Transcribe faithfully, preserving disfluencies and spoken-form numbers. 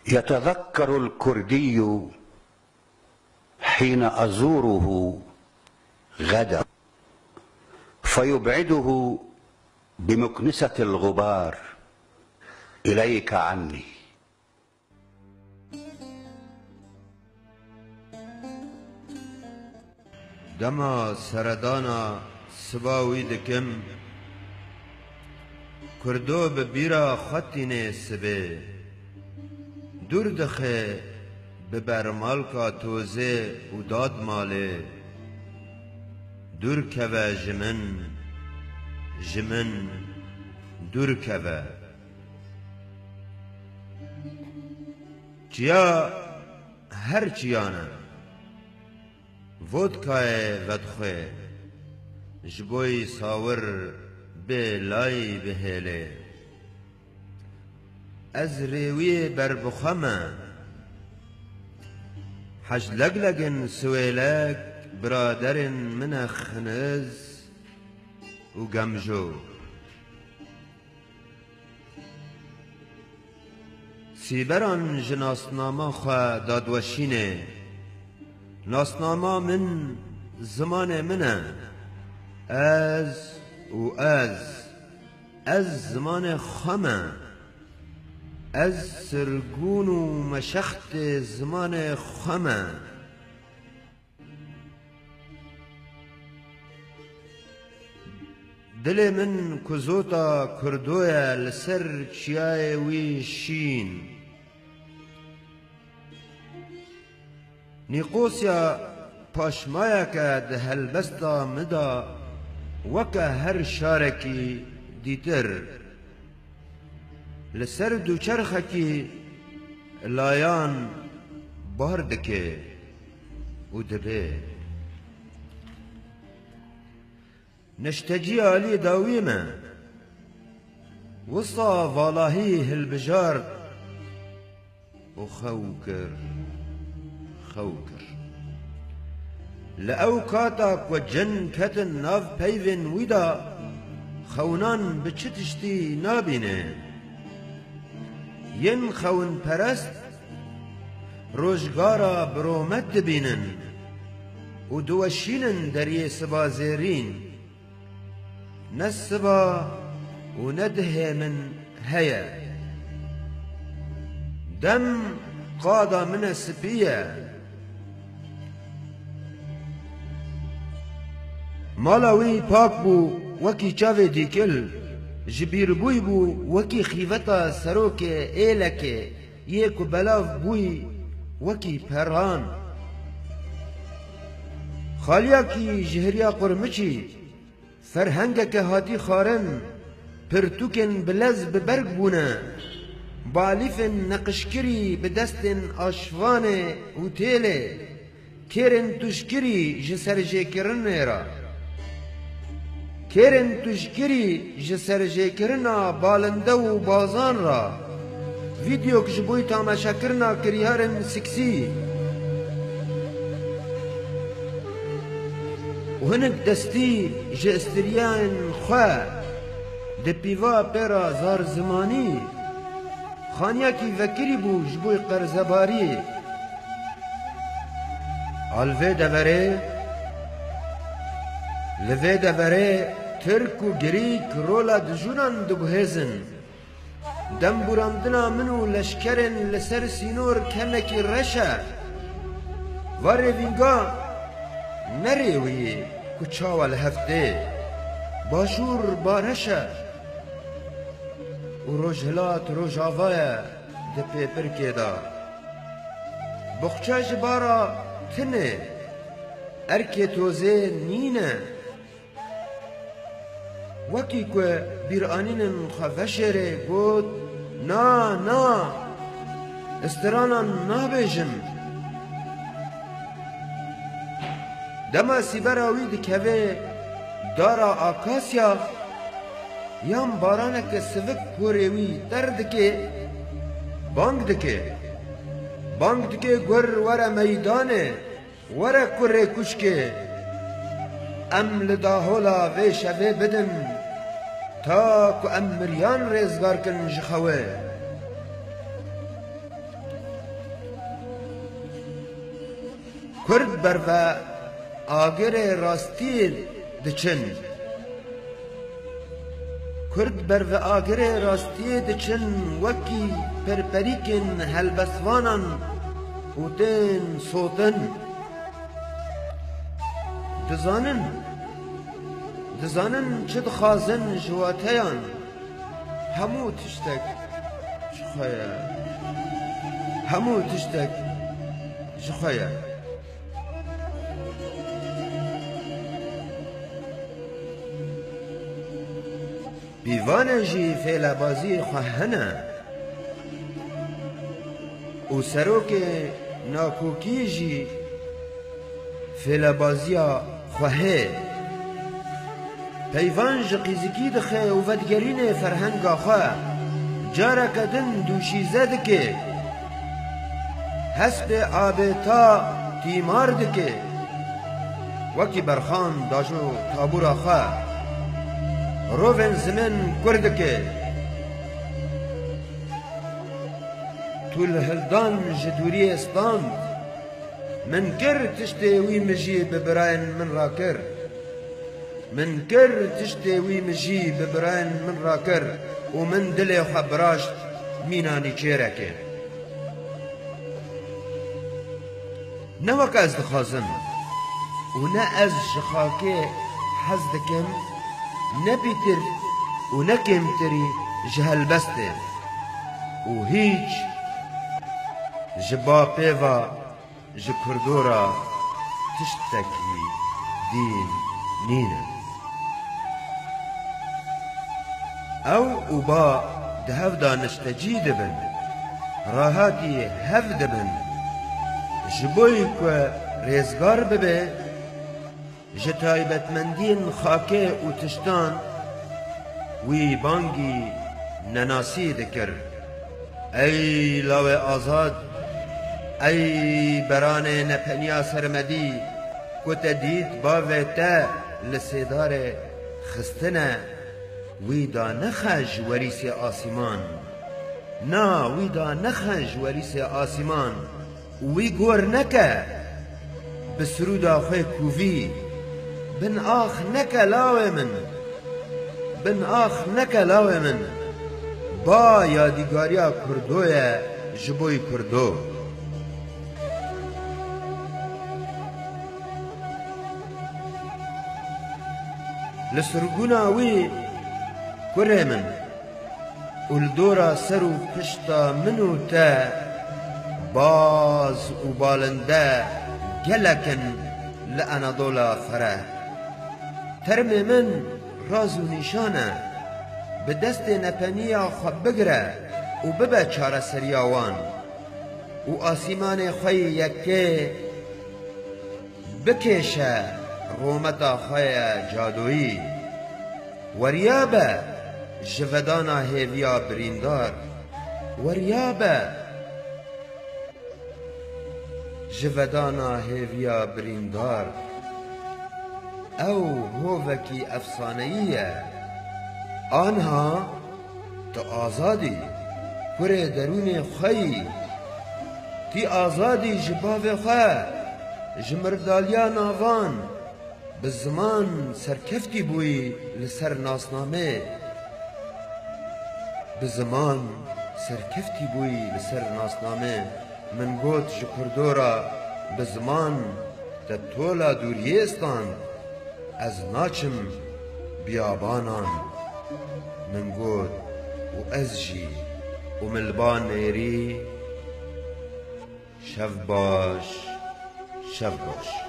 يتذكر الكردي حين أزوره غدا فيبعده بمكنسة الغبار إليك عني. Dema seredana siba wî dikim, Kurdo bi bîra xwe tînê sibê. Dûr dixe bi bermalka tozê û dad malê. Dûr keve ji min, ji min dûr keve. Çiya her çiyan e. Vodkayê vedixwe, ji bo yî sawir bê layî bihêlê. Ez rêwiyê berbixwe me. Hej leglegin siwêlek, biraderên min e xiniz û gemjo. Sîberan ji nasnama xwe dadweşînê. Nasnama min zimanê min e. Ez û ez. Ez zimanê xwe me. Ez sirgûn û meşextê zimanê xwe me. Dilê min ku zota Kurdo ye li ser çiyayê wî şîn. Nîqosya paşmayeke di helbesta min de weke her şarekî dîtir. Li ser dûçerxekî layan bar dike û dibe. Neştecî alî dawî me, wisa valahî hilbijart û xew kir, xew kir. Li ew kata ku cin ketin nav peyvên wî de, xewnan bi çi tiştî nabîne. Yên xewinperest rojgara bi romet dibînin û diweşînin deriyê siba zêrîn. Ne siba û ne dihê min heye. Dem qada min e, spî ye. Mala wî pak bû wekî çavê dîkil, ji bîrbûyî bû wekî xîveta serokê êlekê yê ku belav bûyî wekî peran. Xaliyakî ji hiriya qurmiçî, ferhengeke hatî xwarin, pirtûkên bi lez bi berg bûne, balîfên neqişkirî bi destên aşvanê û têlê, kêrên tûjkirî ji serjêkirinê re. Kêrên tûjkirî ji serjêkirina balinde û bazan re. Vîdeok ji bo tamaşekirina kiryarên seksî û hinek destî ji striyayên xwe di pîva pê re zarzimanî. Xaniyekî vekirî bû ji bo qerzebarî. A li vê deverê, li vê deverê Tirk û Girîk rola dijûnan diguhêzin. Demburandina min û leşkerên li ser sînor kemekî reş e. Va rêvînga ne rêwiyê ku çawa li hev tê. Başûr bareş e û rojhilat rojava ye di pêpirkê de. Boxçe ji bara tune, erkê tozê nîne. Wekî ku bîranînên xwe veşêrê got, na, na, stranan nabêjim. Dema sîbera wî dikeve dara akasya, yan baraneke sivik porê wî derdike, bang dike. Bang dike, gur were meydanê. Were kurê kuşkê, em li dahola vê şevê bidin, ta ku em miriyan rêzgar kin ji xewê. Kurd berve agirê rastiyê diçin. Kurd berve agirê rastiyê diçin, wekî perperîkên helbestvanan û tên sotin. Dizanin, dizanin çi dixwazin ji wateyan. Hemû tiştek ji xwe ye. Hemû tiştek ji xwe ye. Pîvanê jî fêlebaziyê xwe hene û serokê nakokî jî fêlebaziya xwe hê. Peyvan ji qîzikî dixe û vedigerînê ferhenga xwe. Careke din dûşîze dike. Hespê abêta tîmar dike. Wekî berxan dajo tabûra xwe. Rovên zimên kur dike. Tûlhildan ji dûriyê stand. Min kir tiştê wî mijî bi birayên min re kir. Min kir tiştê wî mijî bi birayên min re kir û min dilê xwe biraşt mîna nîçêrekê. Ne wek ez dixwazim û ne ez ji xakê hez dikim, ne pîtir û ne kêmtirî ji helbestê û hîç ji bapê ve ji Kurdo re tiştekî dîn nîne. Ew û ba di hev de niştecî dibin, rahatî hev dibin. Ji bo ku rêzgar bibe, ji taybetmendiyên xakê û tiştan wî bangî nenasî dikir. Ey lawê azad, ey beranê nepeniya sermedî, ku te dît bavê te li sêdarê xistine, wî da nexe ji werîsê asîman. Na, wî da nexe ji werîsê asîman. Wî gor neke, bi sirûda xwe kûvî, bin ax neke lawê min, bin ax neke lawê min, ba yadîgariya Kurdo ye ji bo yî Kurdo. Li sirgûna wî kurê min. Û li dora ser û pişta min û te baz û balinde gelek in li Enadola fereh. Termê min raz û nîşan e, bi destê nepeniya xwe bigire û bibe çareseriya wan û asîmanê xwe yê yekê bikêşe rometa xwe ye cadoyî. Weriya be ji vedana hêviya birîndar. Weriya be ji vedana hêviya birîndar. Ew hovekî efsaneyî ye. Anha tu azad î, kurê derûnê xwe yî. Tî azad î ji bavê xwe, ji mirdaliya navan. Bi ziman serkeftî bûyî li ser nasnamê. Bi ziman serkeftî bûyî li ser nasnamê. Min got ji Kurdo re, bi ziman te tola dûriyê stand. Ez naçim biyabanan. Min got û ez jî û min li ba nêrî. Şev baş, şev baş.